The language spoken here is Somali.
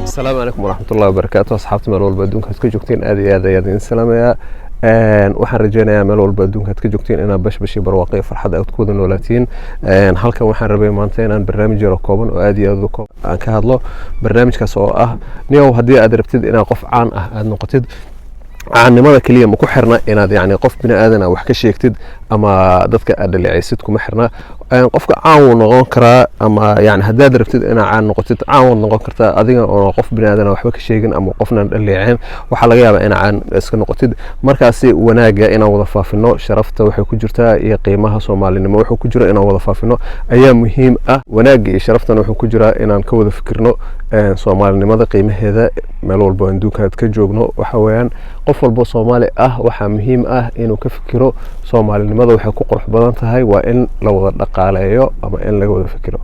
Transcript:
Asalaamu calaykum waraxmatullahi wabarakaatu. Asxaabta meel walba adduunka aad ka joogtiin, aad iyo aad ayaan idin salaamayaa. Waxaan rajeynayaa meel walba adduunka aad ka joogtiin inaad bashbashi, barwaaqo iyo farxad aad ku wada noolaatiin. Halkan waxaan rabay maanta inaan barnaamij yaro kooban oo aad iyo aad u kooban aan ka hadlo, barnaamijkaas oo ah, niyow, haddii aad rabtid inaad qof caan ah aad noqotid, caannimada keliya ma ku xirna inaad yani qof bini aadan ah wax ka sheegtid ama dadka aad dhaleecaysid, kuma xirna. Qofka caan wuu noqon karaa, ama yani haddaad rabtid inaad caan noqotid, caan waad noqon kartaa adiga oo qof bini aadan ah waxba ka sheegin ama qofna dhaleeceen. Waxaa laga yaabaa inaad caan iska noqotid. Markaasi wanaagga inaan wada faafino, sharafta waxay ku jirtaa iyo qiimaha Soomaalinimo wuxuu ku jiro inaan wada faafino ayaa muhiim ah. Wanaagga iyo sharaftana wuxuu ku jiraa inaan ka wada fikirno Soomaalinimada qiimaheeda meel walba oo adduunka aad ka joogno. Waxa weeyaan, qof walbo Soomaali ah waxaa muhiim ah inuu ka fikiro Soomaalinimada. Waxay ku qurux badan tahay waa in la wada dhaqaaleeyo ama in laga wada fikiro.